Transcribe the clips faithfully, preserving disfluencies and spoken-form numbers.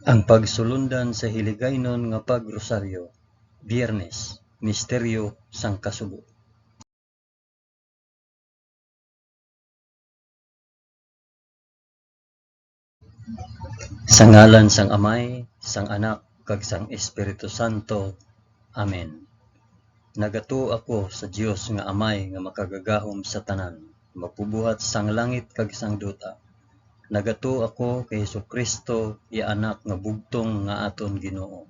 Ang pagsulundan sa Hiligaynon nga Pag-Rosaryo, Biyernes, Misteryo sang Kasubo. Sa ngalan sang Amay, sang Anak, kag sang Espiritu Santo. Amen. Nagatuo ako sa Dios nga Amay nga makagagahom sa tanan, magbubuhat sang langit kag sang duta. Nagatuo ako kay Jesu-Cristo, iya Anak nga bugtong nga aton Ginoo.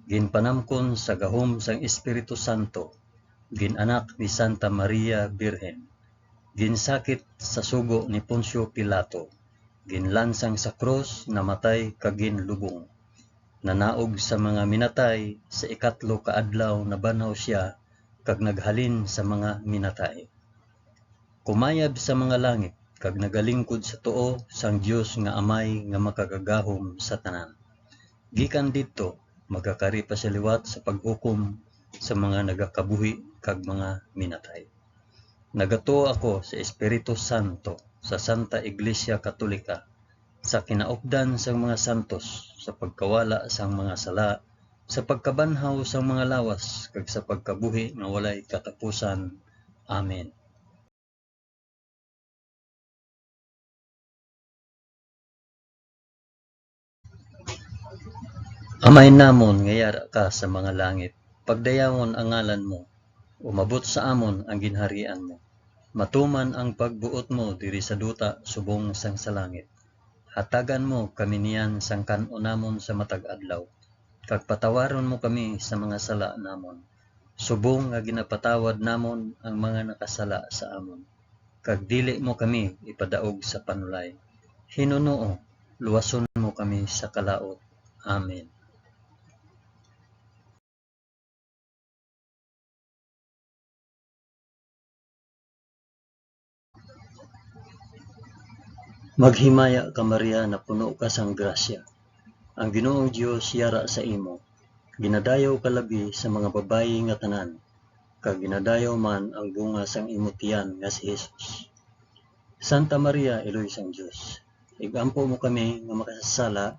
Ginpanamkon sa gahom sang Espiritu Santo, gin-anak ni Santa Maria Birhen. Ginsakit sa sugo ni Poncio Pilato, ginlansang sa krus, namatay kag ginlubong. Nanaog sa mga minatay, sa ikatlo ka adlaw nabanhaw sia kag naghalin sa mga minatay. Kumayab sa mga langit kag nagalingkod sa tuo sang Dios nga Amay nga makagagahom sa tanan. Gikan didto, magakari pa sia liwat sa paghukom sa mga nagakabuhi kag mga minatay. Nagatuo ako sa Espiritu Santo, sa Santa Iglesia Katolika, sa kinaupdan sang mga santos, sa pagkawala sang mga sala, sa pagkabanhaw sang mga lawas, kag sa pagkabuhi nga walay katapusan. Amen. Amay namon nga yara ka sa mga langit, pagdayawon ang ngalan mo, umabot sa amon ang ginharian mo. Matuman ang pagbuot mo diri sa duta subong sang sa langit. Hatagan mo kami niyan sang kan-on namon sa matag adlaw, kag patawaron mo kami sa mga sala namon, subong nga ginapatawad namon ang mga nakasala sa amon. Kag dili mo kami ipadaog sa panulay. Hinunoo, luwason mo kami sa kalaut. Amen. Maghimaya ka, Maria, napuno ka sang grasya. Ang Ginoong Dios yara sa imo. Ginadayaw ka labi sa mga babayi nga tanan, kag ginadayaw man ang bunga sang imo tiyan nga si Jesus. Santa Maria, Iloy sang Dios, ig-ampo mo kami nga makasasala,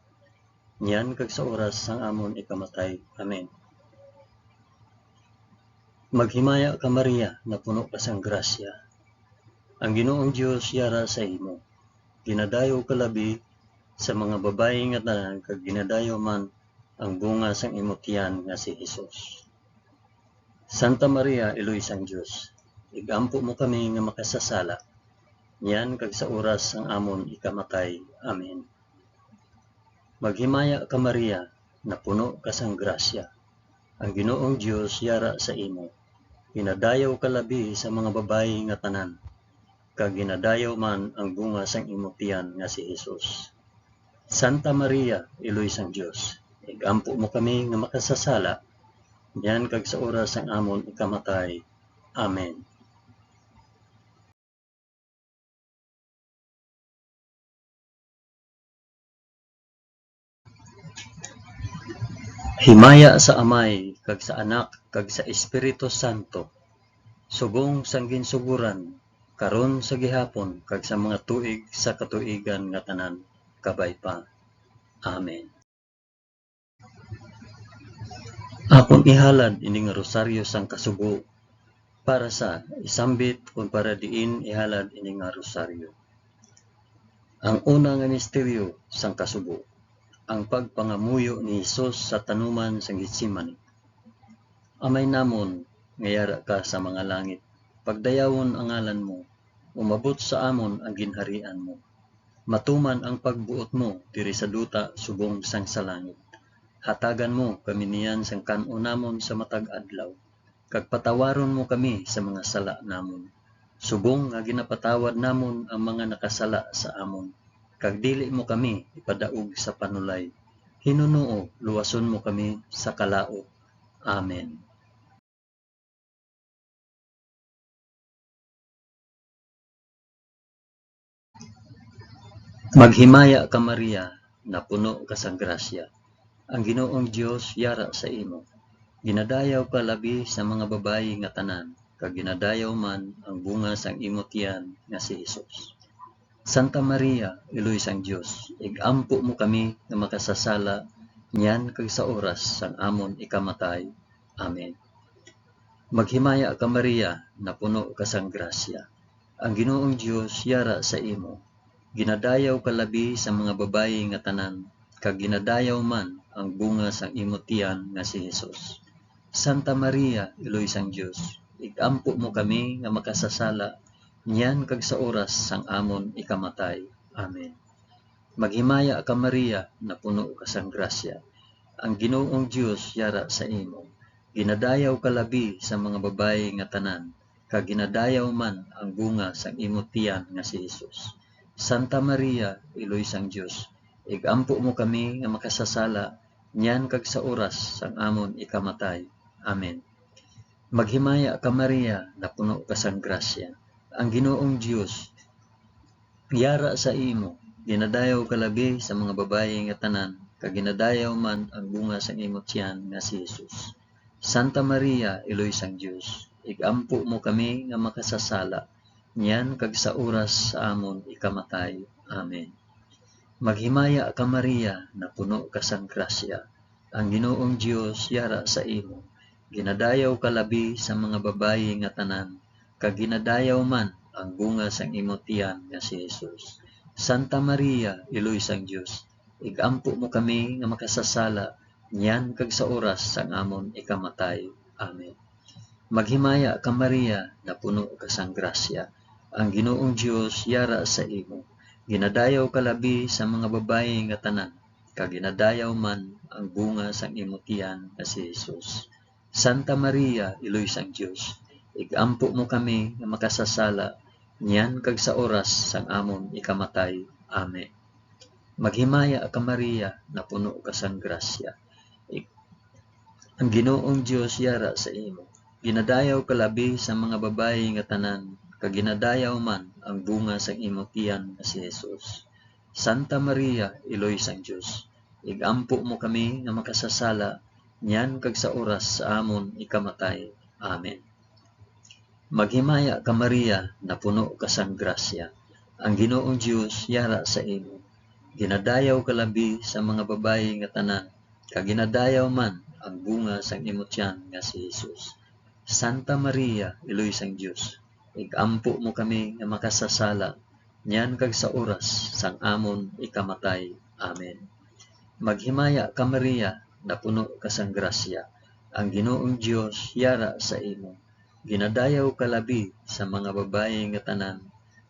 niyan kag sa oras sang amon ikamatay. Amen. Maghimaya ka, Maria, napuno ka sang grasya. Ang Ginoong Dios yara sa imo. Ginadayaw ka labi sa mga babayi nga tanan, kag ginadayaw man ang bunga sang imo tiyan nga si Jesus. Santa Maria, Iloy sang Dios, ig-ampo mo kami nga makasasala, niyan kag sa oras sang amon ikamatay. Amen. Maghimaya ka, Maria, napuno ka sang grasya. Ang Ginoong Dios yara sa imo. Ginadayaw ka labi sa mga babayi nga tanan, kag ginadayaw man ang bunga sang imo tiyan nga si Jesus. Santa Maria, Iloy sang Dios, ig-ampo mo kami nga makasasala, niyan kag sa oras sang amon ikamatay. Amen. Himaya sa Amay, kag sa Anak, kag sa Espiritu Santo, subong sang ginsugoran, karon, sa gihapon, kag sa mga tuig sa katuigan nga tanan. Kabay pa. Amen. Akon ihalad ini nga rosaryo sang kasubo para sa isambit kon para diin ihalad ini nga rosaryo. Ang una nga misteryo sang kasubo, ang pagpangamuyo ni Jesus sa tanuman sang Getsemani. Amay namon nga yara ka sa mga langit, pagdayawon ang ngalan mo, umabot sa amon ang ginharian mo. Matuman ang pagbuot mo diri sa duta subong sang sa langit. Hatagan mo kami niyan sang kan-on namon sa matag adlaw, kag patawaron mo kami sa mga sala namon, subong nga ginapatawad namon ang mga nakasala sa amon, kag dili mo kami ipadaog sa panulay. Hinunoo, luwason mo kami sa kalaut. Amen. Maghimaya ka, Maria, napuno ka sang grasya. Ang Ginoong Dios yara sa imo. Ginadayaw ka labi sa mga babayi nga tanan, kag ginadayaw man ang bunga sang imo tiyan nga si Jesus. Santa Maria, Iloy sang Dios, ig-ampo mo kami nga makasasala niyan kag sa oras sang amon ikamatay. Amen. Maghimaya ka, Maria, napuno ka sang grasya. Ang Ginoong Dios yara sa imo. Ginadayaw ka labi sa mga babayi nga tanan, kag ginadayaw man ang bunga sang imo tiyan nga si Jesus. Santa Maria, Iloy sang Dios, ig-ampo mo kami nga makasasala niyan kag sa oras sang amon ikamatay. Amen. Maghimaya ka, Maria, napuno ka sang grasya. Ang Ginoong Dios yara sa imo. Ginadayaw ka labi sa mga babayi nga tanan, kag ginadayaw man ang bunga sang imo tiyan nga si Jesus. Santa Maria, Iloy sang Dios, ig-ampo mo kami nga makasasala niyan kag sa oras sang amon ikamatay. Amen. Maghimaya ka, Maria, napuno ka sang grasya. Ang Ginoong Dios yara sa imo. Ginadayaw ka labi sa mga babayi nga tanan, kag ginadayaw man ang bunga sang imo tiyan nga si Jesus. Santa Maria, Iloy sang Dios, ig-ampo mo kami nga makasasala niyan kag sa oras sa amon ikamatay. Amen. Maghimaya ka, Maria, napuno ka sang grasya. Ang Ginoong Dios yara sa imo. Ginadayaw ka labi sa mga babayi nga tanan, kag ginadayaw man ang bunga sang imo tiyan nga si Jesus. Santa Maria, Iloy sang Dios, ig-ampo mo kami nga makasasala niyan kag sa oras sang amon ikamatay. Amen. Maghimaya ka, Maria, napuno ka sang grasya. Ang Ginoong Dios yara sa imo. Ginadayaw ka labi sa mga babayi nga tanan, kag ginadayaw man ang bunga sang imo tiyan nga si Jesus. Santa Maria, Iloy sang Dios, ig-ampo mo kami nga makasasala niyan kag sa oras sang amon ikamatay. Amen. Maghimaya ka, Maria, napuno ka sang grasya. Ig-, ang Ginoong Dios yara sa imo. Ginadayaw ka labi sa mga babayi nga tanan, kag ginadayaw man ang bunga sang imo tiyan nga si Jesus. Santa Maria, Iloy sang Dios, ig-ampo mo kami nga makasasala niyan kag sa oras sa amon ikamatay. Amen. Maghimaya ka, Maria, napuno ka sang grasya. Ang Ginoong Dios yara sa imo. Ginadayaw ka labi sa mga babayi nga tanan, kag ginadayaw man ang bunga sang imo tiyan nga si Jesus. Santa Maria, Iloy sang Dios, ig-ampo mo kami nga makasasala niyan kag sa oras sang amon ikamatay. Amen. Maghimaya ka, Maria, napuno ka sang grasya. Ang Ginoong Dios yara sa imo. Ginadayaw ka labi sa mga babayi nga tanan,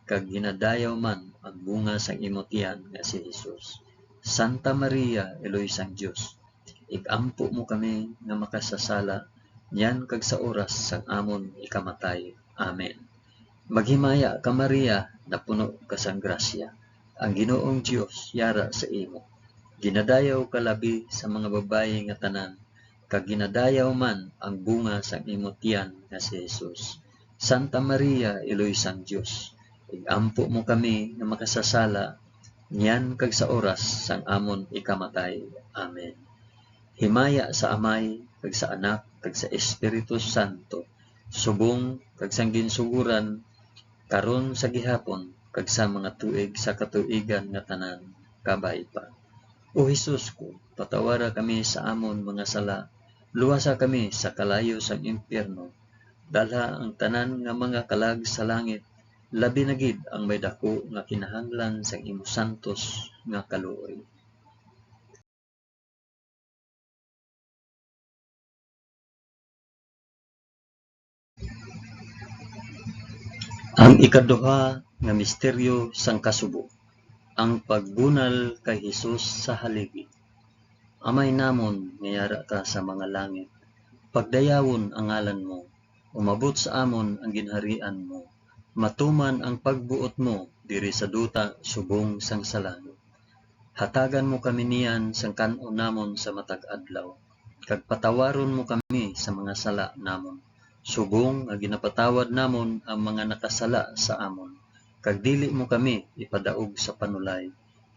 kag ginadayaw man ang bunga sang imo tiyan nga si Jesus. Santa Maria, Iloy sang Dios, ig-ampo mo kami nga makasasala niyan kag sa oras sang amon ikamatay. Amen. Maghimaya ka, Maria, napuno ka sang grasya. Ang Ginoong Dios yara sa imo. Ginadayaw ka labi sa mga babayi nga tanan, kag ginadayaw man ang bunga sang imo tiyan nga si Jesus. Santa Maria, Iloy sang Dios, ig-ampo mo kami nga makasasala niyan kag sa oras sang amon ikamatay. Amen. Himaya sa Amay, kag sa Anak, kag sa Espiritu Santo, subong kag sang ginsugoran, karon, sa gihapon, kag sa mga tuig sa katuigan nga tanan. Kabay pa. O Jesus ko, patawara kami sa amon mga sala, luwasa kami sa kalayo sang impyerno, dalha ang tanan nga mga kalag sa langit, labi na gid ang may daku nga kinahanglan sang imo santos nga kaluoy. Ang ikaduha nga misteryo sang kasubo, ang pagbunal kay Jesus sa haligi. Amay namon nga yara ka sa mga langit, pagdayawon ang ngalan mo, umabot sa amon ang ginharian mo, matuman ang pagbuot mo diri sa duta subong sang sa langit. Hatagan mo kami niyan sang kan-on namon sa matag adlaw, kag patawaron mo kami sa mga sala namon, subong nga ginapatawad namon ang mga nakasala sa amon, kag dili mo kami ipadaog sa panulay.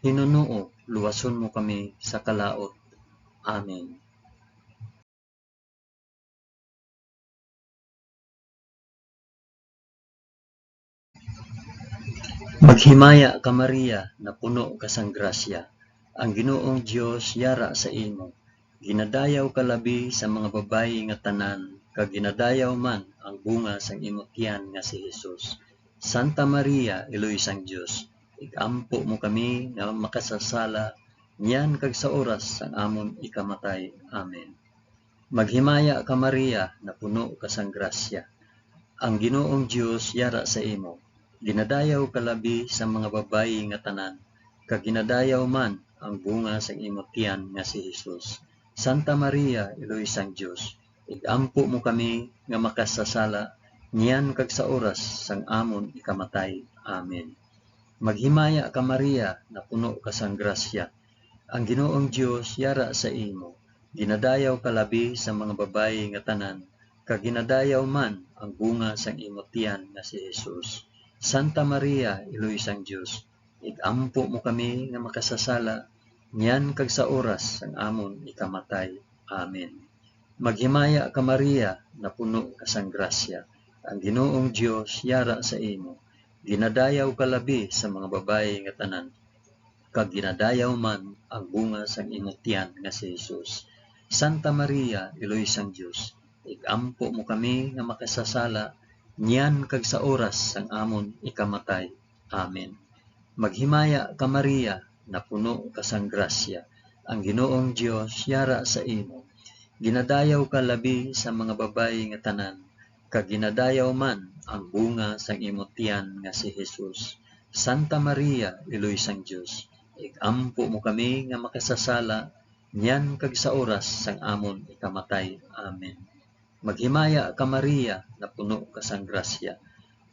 Hinunoo, luwason mo kami sa kalaut. Amen. Maghimaya ka, Maria, napuno ka sang grasya, ang Ginoong Dios yara sa imo. Ginadayaw ka labi sa mga babayi nga tanan, kag ginadayaw man ang bunga sang imo tiyan nga si Jesus. Santa Maria, Iloy sang Dios, ig-ampo mo kami nga makasasala, niyan kag sa oras sang amon ikamatay. Amen. Maghimaya ka, Maria, napuno ka sang grasya. Ang Ginoong Dios yara sa imo. Ginadayaw ka labi sa mga babayi nga tanan, kag ginadayaw man ang bunga sang imo tiyan nga si Jesus. Santa Maria, Iloy sang Dios, ig-ampo mo kami nga makasasala, niyan kag sa oras sang amon ikamatay. Amen. Maghimaya ka, Maria, napuno ka sang grasya. Ang Ginoong Dios yara sa imo. Ginadayaw ka labi sa mga babayi nga tanan, kag ginadayaw man ang bunga sang imo tiyan nga si Jesus. Santa Maria, Iloy sang Dios, ig-ampo mo kami nga makasasala, niyan kag sa oras sang amon ikamatay. Amen. Maghimaya ka, Maria, napuno ka sang grasya. Ang Ginoong Dios yara sa imo. Ginadayaw ka labi sa mga babayi nga tanan, kag ginadayaw man ang bunga sang imo tiyan nga si Jesus. Santa Maria, Iloy sang Dios, ig-ampo mo kami nga makasasala, niyan kag sa oras sang amon ikamatay. Amen. Maghimaya ka, Maria, napuno ka sang grasya, ang Ginoong Dios yara sa imo. Ginadayaw ka labi sa mga babayi nga tanan, kag ginadayaw man ang bunga sang imo tiyan nga si Jesus. Santa Maria, Iloy sang Dios, ig-ampo mo kami nga makasasala, niyan kag sa oras sang amon ikamatay. Amen. Maghimaya ka, Maria, napuno ka sang grasya.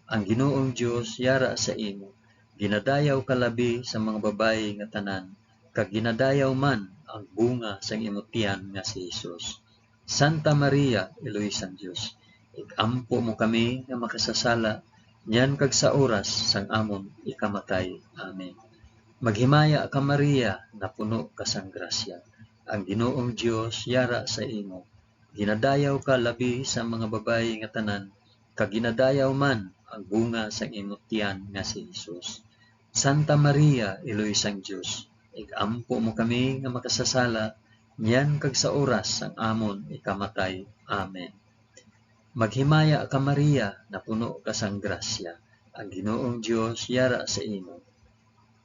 Ang Ginoong Dios yara sa imo. Ginadayaw ka labi sa mga babayi nga tanan, kag ginadayaw man ang bunga sang imo tiyan nga si Jesus. Santa Maria, Iloy sang Dios, ig-ampo mo kami nga makasasala, niyan kag sa oras sang amon ikamatay. Amen. Maghimaya ka, Maria, napuno ka sang grasya. Ang Ginoong Dios yara sa imo. Ginadayaw ka labi sa mga babayi nga tanan, kag ginadayaw man ang bunga sang imo tiyan nga si Jesus. Santa Maria, Iloy sang Dios, ig-ampo mo kami nga makasasala, niyan kag sa oras sang amon ikamatay. Amen. Maghimaya ka, Maria, napuno ka sang grasya, ang Ginoong Dios yara sa imo.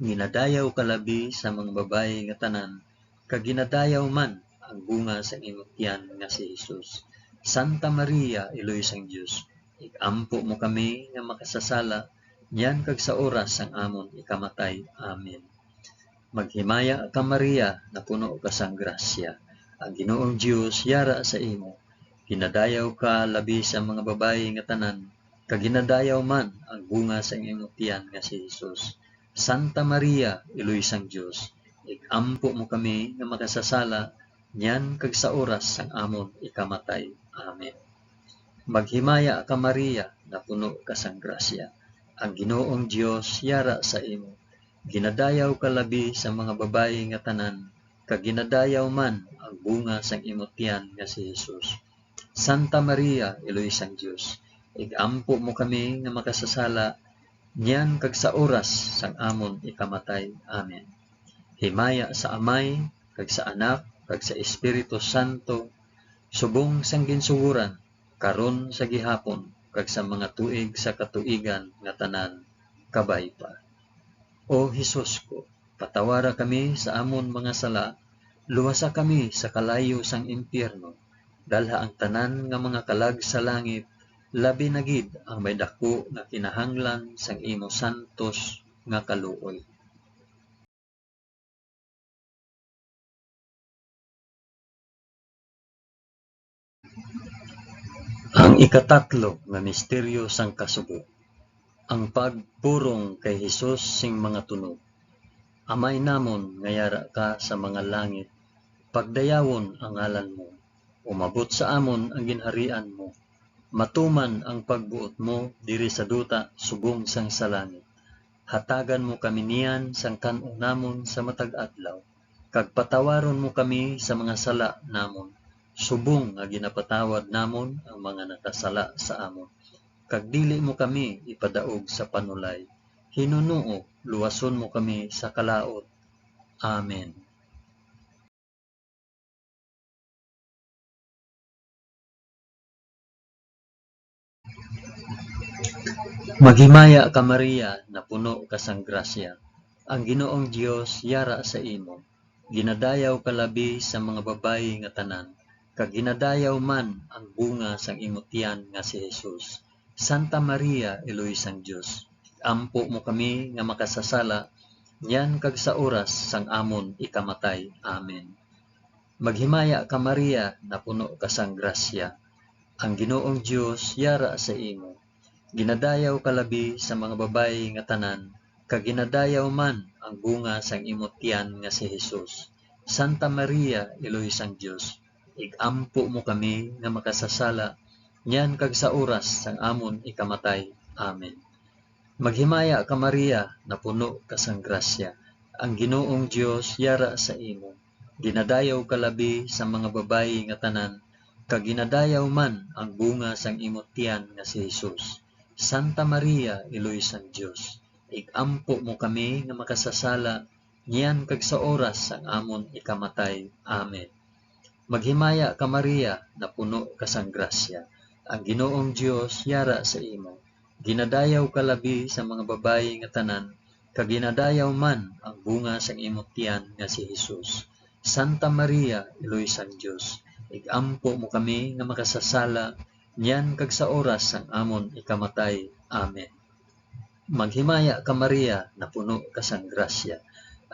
Ginadayaw ka labi sa mga babayi nga tanan, kag ginadayaw man ang bunga sang imo tiyan nga si Jesus. Santa Maria, Iloy sang Dios, ig-ampo mo kami nga makasasala, niyan kag sa oras sang amon ikamatay. Amen. Maghimaya ka, Maria, napuno ka sang grasya. Ang Ginoong Dios yara sa imo. Ginadayaw ka labi sa mga babayi nga tanan, kag ginadayaw man ang bunga sang imo tiyan nga si Jesus. Santa Maria, Iloy sang Dios, ig-ampo mo kami nga makasasala, niyan kag sa oras sang amon ikamatay. Amen. Maghimaya ka, Maria, napuno ka sang grasya. Ang Ginoong Dios yara sa imo. Ginadayaw ka labi sa mga babayi nga tanan, kag ginadayaw man ang bunga sang imo tiyan nga si Jesus. Santa Maria, Iloy sang Dios, ig-ampo mo kami nga makasasala, niyan kag sa oras sang amon ikamatay. Amen. Himaya sa Amay, kag sa Anak, kag sa Espiritu Santo, subong sang ginsugoran, karon, sa gihapon, kag sa mga tuig sa katuigan nga tanan. Kabay pa. O Jesus ko, patawara kami sa amon mga sala, luwasa kami sa kalayo sang impyerno, dalha ang tanan nga mga kalag sa langit, labi na gid ang may daku nga kinahanglan sang imo santos nga kaluoy. Ang ikatatlo nga misteryo sang kasubo, ang pagpurong kay Jesus sing mga tunog. Amay namon nga yara ka sa mga langit, pagdayawon ang ngalan mo. Umabot sa amon ang ginharian mo. Matuman ang pagbuot mo diri sa duta subong sang sa langit. Hatagan mo kami niyan sang kan-o namon sa matag adlaw, kag patawaron mo kami sa mga sala namon, subong nga ginapatawad namon ang mga nakasala sa amon. Kag dili mo kami ipadaog sa panulay, Hinunoo, luwason mo kami sa kalaut. Amen. Maghimaya ka, Maria, napuno ka sang grasya. Ang Ginoong Dios yara sa imo. Ginadayaw ka labi sa mga babayi nga tanan, kag ginadayaw man ang bunga sang imo tiyan nga si Jesus. Santa Maria, Iloy sang Dios, ampo mo kami nga makasasala, niyan kag sa oras sang amon ikamatay. Amen. Maghimaya ka, Maria, napuno ka sang grasya. Ang Ginoong Dios yara sa imo. Ginadayaw ka labi sa mga babayi nga tanan, kag ginadayaw man ang bunga sang imo tiyan nga si Jesus. Santa Maria, Iloy sang Dios, ig-ampo mo kami nga makasasala, niyan kag sa oras sang amon ikamatay. Amen. Maghimaya ka, Maria, napuno ka sang grasya. Ang Ginoong Dios yara sa imo. Ginadayaw ka labi sa mga babayi nga tanan, kag ginadayaw man ang bunga sang imo tiyan nga si Jesus. Santa Maria, Iloy sang Dios, ig-ampo mo kami nga makasasala, niyan kag sa oras sang amon ikamatay. Amen. Maghimaya ka, Maria, napuno ka sang grasya. Ang Ginoong Dios yara sa imo. Ginadayaw ka labi sa mga babayi nga tanan, kag ginadayaw man ang bunga sang imo tiyan nga si Jesus. Santa Maria, Iloy sang Dios, ig-ampo mo kami nga makasasala, niyan kag sa oras sang amon ikamatay. Amen. Maghimaya ka, Maria, napuno ka sang grasya.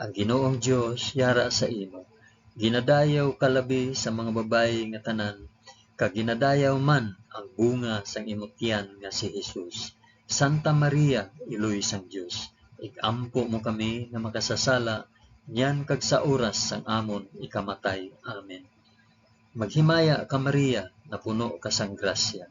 Ang Ginoong Dios yara sa imo. Ginadayaw ka labi sa mga babayi nga tanan, kag ginadayaw man ang bunga sang imo tiyan nga si Jesus. Santa Maria, Iloy sang Dios, ig-ampo mo kami nga makasasala, niyan kag sa oras sang amon ikamatay. Amen. Maghimaya ka, Maria, napuno ka sang grasya.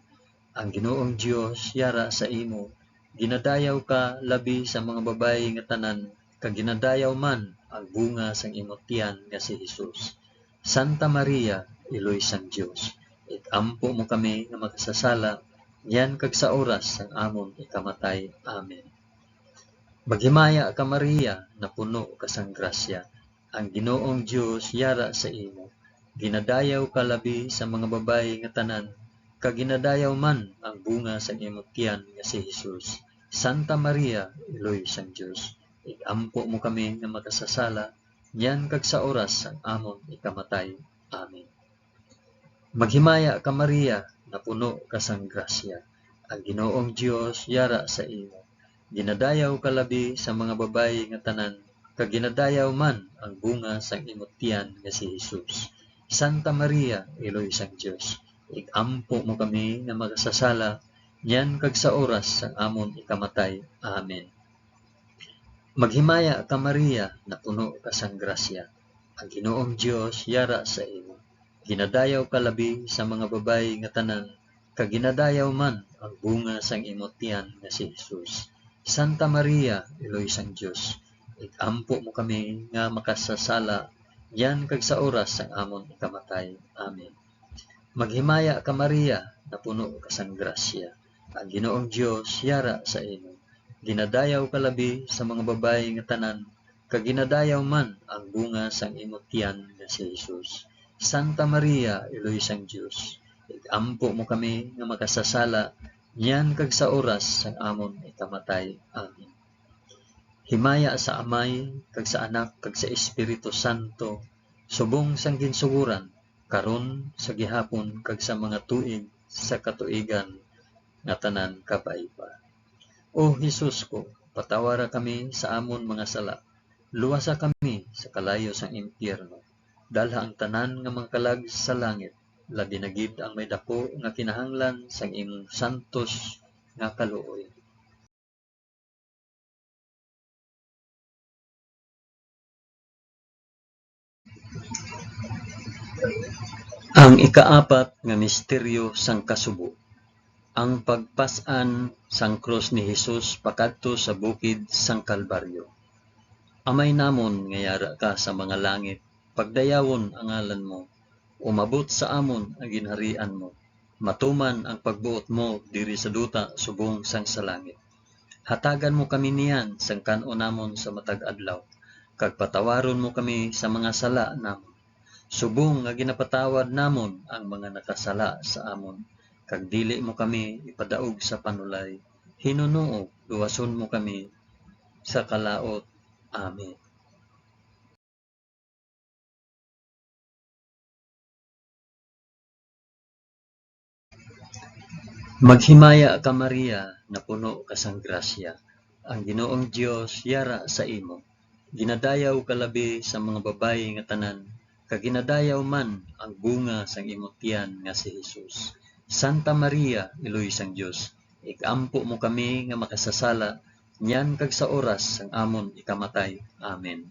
Ang Ginoong Dios yara sa imo. Ginadayaw ka labi sa mga babayi nga tanan, kag ginadayaw man ang bunga sang imo tiyan nga si Jesus. Santa Maria, Iloy sang Dios, ig-ampo mo kami nga makasasala, niyan kag sa oras sang amon ikamatay. Amen. Maghimaya ka, Maria, napuno ka sang grasya. Ang Ginoong Dios yara sa imo. Ginadayaw ka labi sa mga babayi nga tanan, kag ginadayaw man ang bunga sang imo tiyan nga si Jesus. Santa Maria, Iloy sang Dios, ig-ampo mo kami nga makasasala, niyan kag sa oras sang amon ikamatay. Amen. Maghimaya ka, Maria, napuno ka sang grasya. Ang Ginoong Dios yara sa imo. Ginadayaw ka labi sa mga babayi nga tanan, kag ginadayaw man ang bunga sang imo tiyan nga si Jesus. Santa Maria, Iloy sang Dios, ig-ampo mo kami nga makasasala, niyan kag sa oras sang amon ikamatay. Amen. Maghimaya ka, Maria, napuno ka sang grasya. Ang Ginoong Dios yara sa imo. Ginadayaw ka labi sa mga babayi nga tanan, kag ginadayaw man ang bunga sang imo tiyan nga si Jesus. Santa Maria, Iloy sang Dios, ig-ampo mo kami nga makasasala, niyan kag sa oras sang amon ikamatay. Amen. Maghimaya ka, Maria, napuno ka sang grasya. Ang Ginoong Dios yara sa imo. Ginadayaw ka labi sa mga babayi nga tanan, kag ginadayaw man ang bunga sang imo tiyan nga si Jesus. Santa Maria, Iloy sang Dios, ig-ampo mo kami nga makasasala, niyan kag sa oras sang amon ikamatay. Amen. Himaya sa Amay, kag sa Anak, kag sa Espiritu Santo, subong sang ginsugoran, karon, sa gihapon, kag sa mga tuig sa katuigan nga tanan. Kabay pa. O Jesus ko, patawara kami sa amon mga sala, luwasa kami sa kalayo sang impyerno, dalha ang tanan nga mga kalag sa langit, labi na gid ang may daku nga kinahanglan sang imong santos nga kaluoy. Ang ikaapat nga misteryo sang kasubo, ang pagpas-an sang krus ni Jesus pakadto sa bukid sang Kalbaryo. Amay namon nga yara ka sa mga langit, pagdayawon ang ngalan mo, umabot sa amon ang ginharian mo, matuman ang pagbuot mo diri sa duta subong sang sa langit. Hatagan mo kami niyan sang kan-on namon sa matag adlaw, kag patawaron mo kami sa mga sala namon, subong nga ginapatawad namon ang mga nakasala sa amon, kag dili mo kami ipadaog sa panulay, hinunoo luwason mo kami sa kalaut. Amen. Maghimaya ka, Maria, napuno ka sang grasya, ang Ginoong Dios yara sa imo. Ginadayaw ka labi sa mga babayi nga tanan, kag ginadayaw man ang bunga sang imo tiyan nga si Jesus. Santa Maria, Iloy sang Dios, ig-ampo mo kami nga makasasala, niyan kag sa oras sang amon ikamatay. Amen.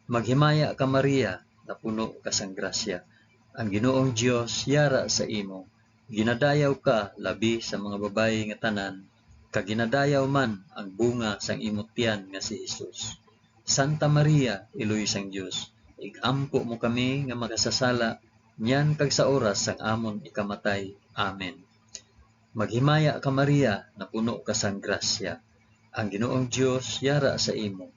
Maghimaya ka, Maria, napuno ka sang grasya. Ang Ginoong Dios yara sa imo. Ginadayaw ka labi sa mga babayi nga tanan, kag ginadayaw man ang bunga sang imo tiyan nga si Jesus. Santa Maria, Iloy sang Dios, ig-ampo mo kami nga makasasala, niyan kag sa oras sang amon ikamatay. Amen. Maghimaya ka, Maria, napuno ka sang grasya. Ang Ginoong Dios yara sa imo.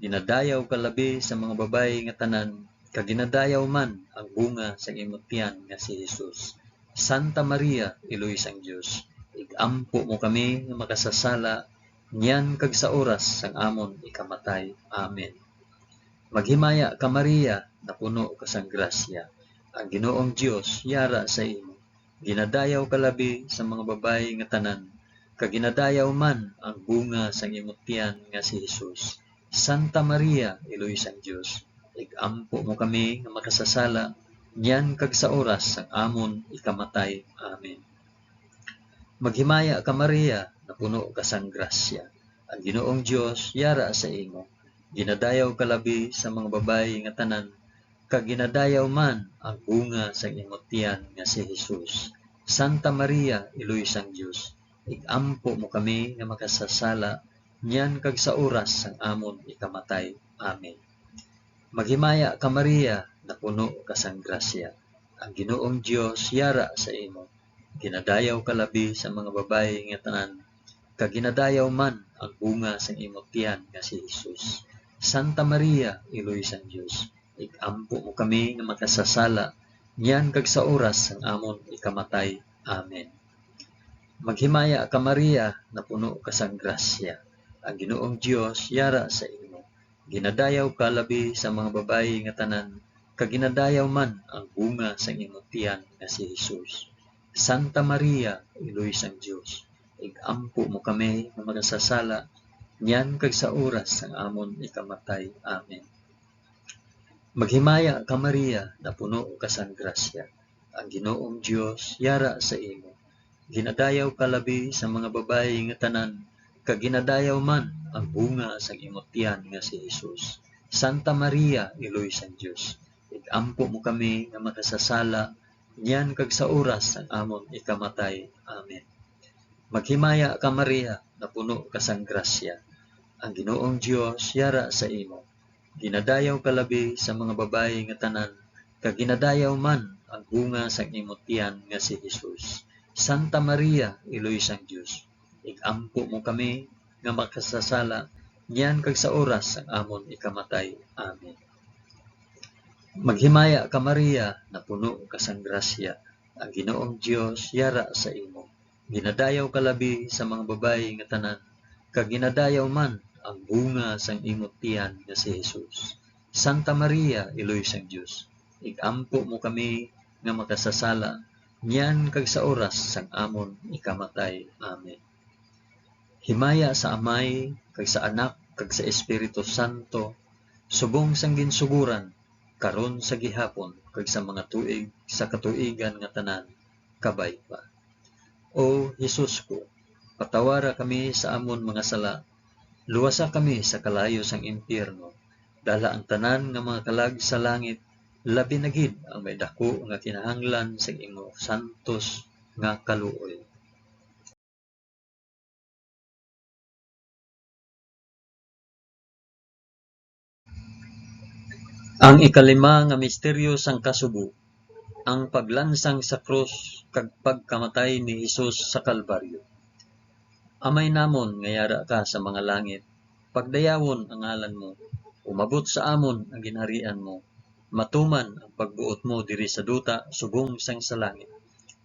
Ginadayaw ka labi sa mga babayi nga tanan, kag ginadayaw man ang bunga sang imo tiyan nga si Jesus. Santa Maria, Iloy sang Dios, ig-ampo mo kami nga makasasala, niyan kag sa oras sang amon ikamatay. Amen. Maghimaya ka, Maria, napuno ka sang grasya. Ang Ginoong Dios yara sa imo. Ginadayaw ka labi sa mga babayi nga tanan, kag ginadayaw man ang bunga sang imo tiyan nga si Jesus. Santa Maria, Iloy sang Dios, ig-ampo mo kami nga makasasala, niyan kag sa oras sang amon ikamatay. Amen. Maghimaya ka, Maria, napuno ka sang grasya. Ang Ginoong Dios yara sa imo. Ginadayaw ka labi sa mga babayi nga tanan, kag ginadayaw man ang bunga sang imo tiyan nga si Jesus. Santa Maria, Iloy sang Dios, ig-ampo mo kami nga makasasala, niyan kag sa oras sang amon ikamatay. Amen. Maghimaya ka, Maria, napuno ka sang grasya. Ang Ginoong Dios yara sa imo. Ginadayaw ka labi sa mga babayi nga tanan, kag ginadayaw man ang bunga sang imo tiyan nga si Jesus. Santa Maria, Iloy sang Dios, ig-ampo mo kami nga makasasala, niyan kag sa oras sang amon ikamatay. Amen. Maghimaya ka, Maria, napuno ka sang grasya. Ang Ginoong Dios yara sa imo. Ginadayaw ka labi sa mga babayi nga tanan, kag ginadayaw man ang bunga sang imo tiyan nga si Jesus. Santa Maria, Iloy sang Dios, ig-ampo mo kami nga makasasala, niyan kag sa oras sang amon ikamatay. Amen. Maghimaya ka, Maria, napuno ka sang grasya. Ang Ginoong Dios yara sa imo. Ginadayaw ka labi sa mga babayi nga tanan, kag ginadayaw man ang bunga sang imo tiyan nga si Jesus. Santa Maria, Iloy sang Dios, ig-ampo mo kami nga makasasala, niyan kag sa oras sang amon ikamatay. Amen. Maghimaya ka, Maria, napuno ka sang grasya. Ang Ginoong Dios yara sa imo. Ginadayaw ka labi sa mga babayi nga tanan, kag ginadayaw man ang bunga sang imo tiyan nga si Jesus. Santa Maria, Iloy sang Dios, ig-ampo mo kami nga makasasala, niyan kag sa oras sang amon ikamatay. Amen. Maghimaya ka, Maria, napuno ka sang grasya, ang Ginoong Dios yara sa imo. Ginadayaw ka labi sa mga babayi nga tanan, kag ginadayaw man ang bunga sang imo tiyan nga si Jesus. Santa Maria, Iloy sang Dios, ig-ampo mo kami nga makasasala, niyan kag sa oras sang amon ikamatay. Amen. Himaya sa Amay, kag sa Anak, kag sa Espiritu Santo, subong sang ginsuguran, karon, sa gihapon, kag sa mga tuig sa katuigan nga tanan. Kabay pa. O Jesus ko, patawara kami sa amon mga sala, luwasa kami sa kalayo sang impyerno, dala ang tanan nga mga kalag sa langit, labi na gid ang may daku nga kinahanglan sang imo santos nga kaluoy. Ang ikalima nga misteryo sang kasubo, ang paglansang sa krus kag pagkamatay ni Jesus sa Kalbaryo. Amay namon nga yara ka sa mga langit, pagdayawon ang ngalan mo. Umabot sa amon ang ginharian mo. Matuman ang pagbuot mo diri sa duta subong sang sa langit.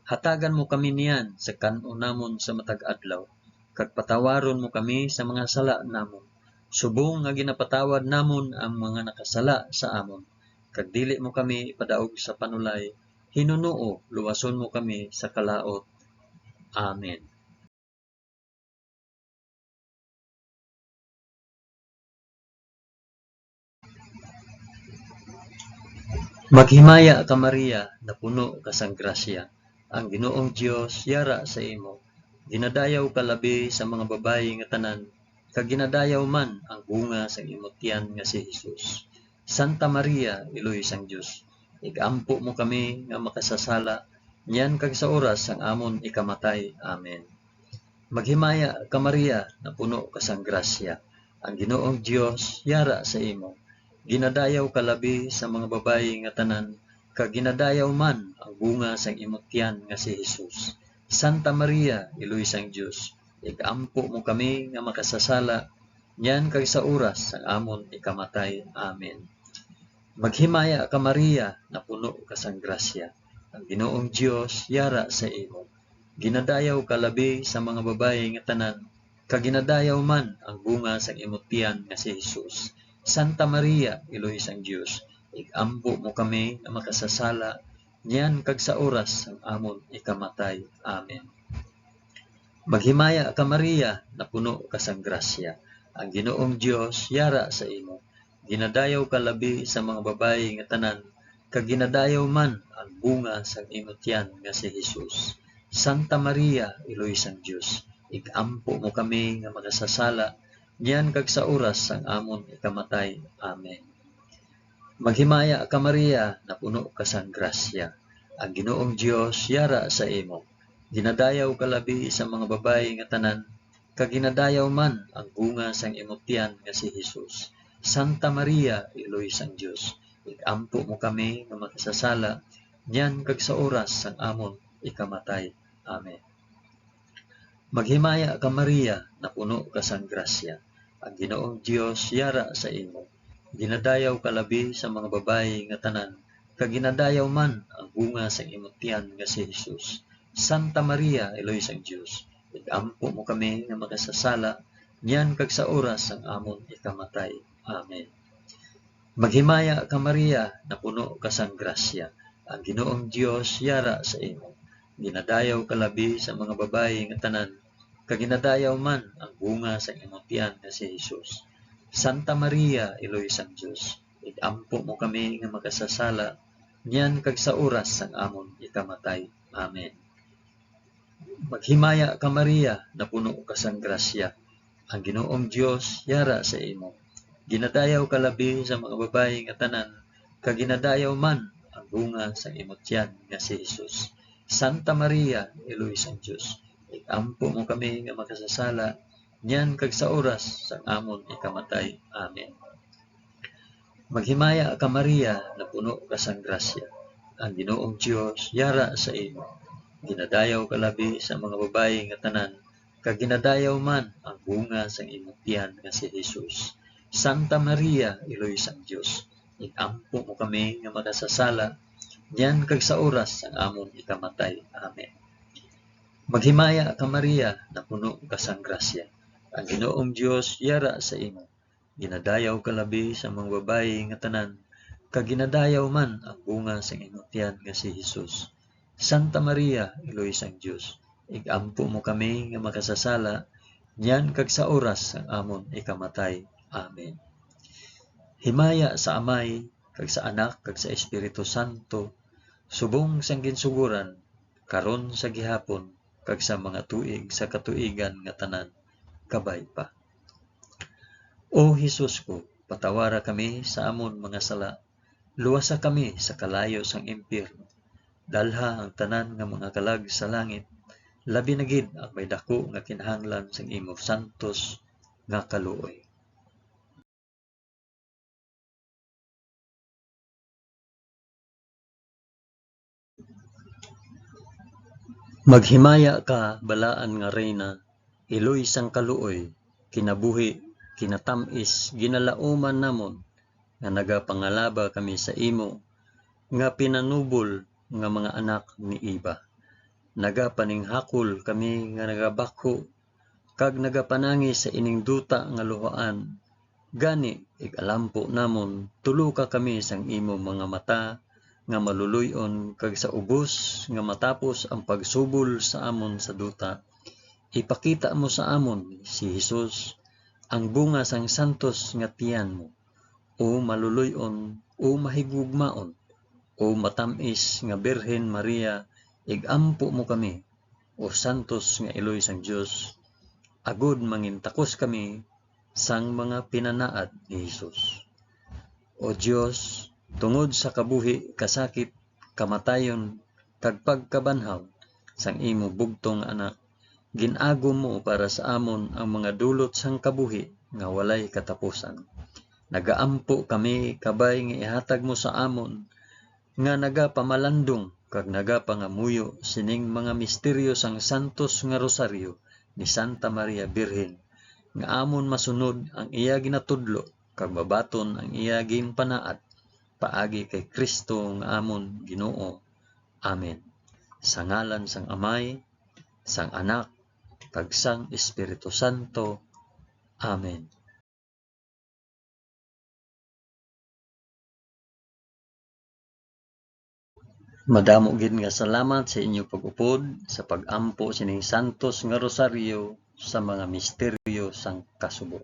Hatagan mo kami niyan sa kan-on namon sa matag adlaw, kag patawaron mo kami sa mga sala namon, subong nga ginapatawad namon ang mga nakasala sa amon. Kag dili mo kami ipadaog sa panulay, hinunoo, luwason mo kami sa kalaut. Amen. Maghimaya ka, Maria, napuno ka sang grasya. Ang Ginoong Dios yara sa imo. Ginadayaw ka labi sa mga babayi nga tanan, kag ginadayaw man ang bunga sang imo tiyan nga si Jesus. Santa Maria, Iloy sang Dios, ig-ampo mo kami nga makasasala, niyan kag sa oras sang amon ikamatay. Amen. Maghimaya ka, Maria, napuno ka sang grasya. Ang Ginoong Dios yara sa imo. Ginadayaw ka labi sa mga babayi nga tanan, kag ginadayaw man ang bunga sang imo tiyan nga si Jesus. Santa Maria, Iloy sang Dios, ig-ampo mo kami nga makasasala, niyan kag sa oras sang amon ikamatay. Amen. Maghimaya ka, Maria, napuno ka sang grasya. Ang Ginoong Dios yara sa imo. Ginadayaw ka labi sa mga babayi nga tanan, kag ginadayaw man ang bunga sang imo tiyan nga si Jesus. Santa Maria, Iloy sang Dios, ig-ampo mo kami nga makasasala, niyan kag sa oras sang amon ikamatay. Amen. Maghimaya ka, Maria, napuno ka sang grasya. Ang Ginoong Dios yara sa imo. Ginadayaw ka labi sa mga babayi nga tanan, kag ginadayaw man ang bunga sang imo tiyan nga si Jesus. Santa Maria, Iloy sang Dios, ig-ampo mo kami nga makasasala, niyan kag sa oras sang amon ikamatay. Amen. Maghimaya ka, Maria, napuno ka sang grasya. Ang Ginoong Dios yara sa imo. Ginadayaw ka labi sa mga babayi nga tanan, kag ginadayaw man ang bunga sang imo tiyan nga si Jesus. Santa Maria, Iloy sang Dios, ig-ampo mo kami nga makasasala, niyan kag sa oras sang amon ikamatay. Amen. Maghimaya ka, Maria, napuno ka sang grasya. Ang Ginoong Dios yara sa imo. Ginadayaw ka labi sa mga babayi nga tanan, kag ginadayaw man ang bunga sang imo tiyan nga si Jesus. Santa Maria, Iloy sang Dios, ig-ampo mo kami nga makasasala, niyan kag sa oras sang amon ikamatay. Amen. Maghimaya ka, Maria, napuno ka sang grasya. Ang Ginoong Dios yara sa imo. Ginadayaw ka labi sa mga babayi nga tanan, kag ginadayaw man ang bunga sang imo tiyan nga si Jesus. Santa Maria, Iloy sang Dios, ig-ampo mo kami nga makasasala, niyan kag sa oras sang amon ikamatay. Amen. Maghimaya ka, Maria, napuno ka sang grasya. Ang Ginoong Dios yara sa imo. Ginadayaw ka labi sa mga babayi nga tanan, kag ginadayaw man ang bunga sang imo tiyan nga si Jesus. Santa Maria, Iloy sang Dios, ig-ampo mo kami nga makasasala, niyan kag sa oras sang amon ikamatay. Amen. Maghimaya ka, Maria, napuno ka sang grasya. Ang Ginoong Dios yara sa imo. Ginadayaw ka labi sa mga babayi nga tanan, kag ginadayaw man ang bunga sang imo tiyan nga si Jesus. Santa Maria, Iloy sang Dios, ig-ampo mo kami nga makasasala, niyan kag sa oras sang amon ikamatay. Amen. Maghimaya ka, Maria, napuno ka sang grasya. Ang Ginoong Dios yara sa imo. Ginadayaw ka labi sa mga babayi nga tanan, kag ginadayaw man ang bunga sang imo tiyan nga si Jesus. Santa Maria, Iloy sang Dios, ig-ampo mo kami nga makasasala, niyan kag sa oras sang amon ikamatay. Amen. Himaya sa Amay, kag sa Anak, kag sa Espiritu Santo, subong sang ginsugoran, karon, sa gihapon, kag sa mga tuig sa katuigan nga tanan. Kabay pa. O Jesus ko, patawara kami sa amon mga sala, luwasa kami sa kalayo sang impyerno, dalha ang tanan nga mga kalag sa langit, labi na gid ang may daku nga kinahanglan sang imo santos nga kaluoy. Maghimaya ka, balaan nga Reyna, iloy sang kaluoy, kinabuhi, kinatam-is, ginalauman namon, nga nagapangalaba kami sa imo, nga pinanubol nga mga anak ni Eva. Nagapaninghakol kami nga nagabakho, kag nagapanangi sa ining duta nga luhaan. Gani, ig-alampo namon, tuloka kami sang imo mga mata nga maluloy-on, kag sa ubos nga matapos ang pagsubol sa amon sa duta, ipakita mo sa amon si Jesus, ang bunga sang santos nga tiyan mo. O maluloy-on, o mahigugmaon, o matam-is nga Birhen Maria, ig-ampo mo kami, o santos nga iloy sang Dios, agod mangintakos kami sang mga pinanaad ni Jesus. O Dios, tungod sa kabuhi, kasakit, kamatayon, kag pagkabanhaw sang imo bugtong nga Anak, gin-agom mo para sa amon ang mga dulot sang kabuhi nga walay katapusan. Nagaampo kami kabay nga ihatag mo sa amon nga nagapamalandong kag nagapangamuyo sining mga misteryo sang santos nga rosaryo ni Santa Maria Birhen, nga amon masunod ang iya ginatudlo kag mabaton ang iya ginpanaad, paagi kay Cristo nga amon Ginoo. Amen. Sa ngalan sang Amay, sang Anak, kag sang Espiritu Santo. Amen. Madamo gid nga salamat sa inyo pag-upod sa pag-ampo sining santos nga rosaryo sa mga misteryo sang kasubo.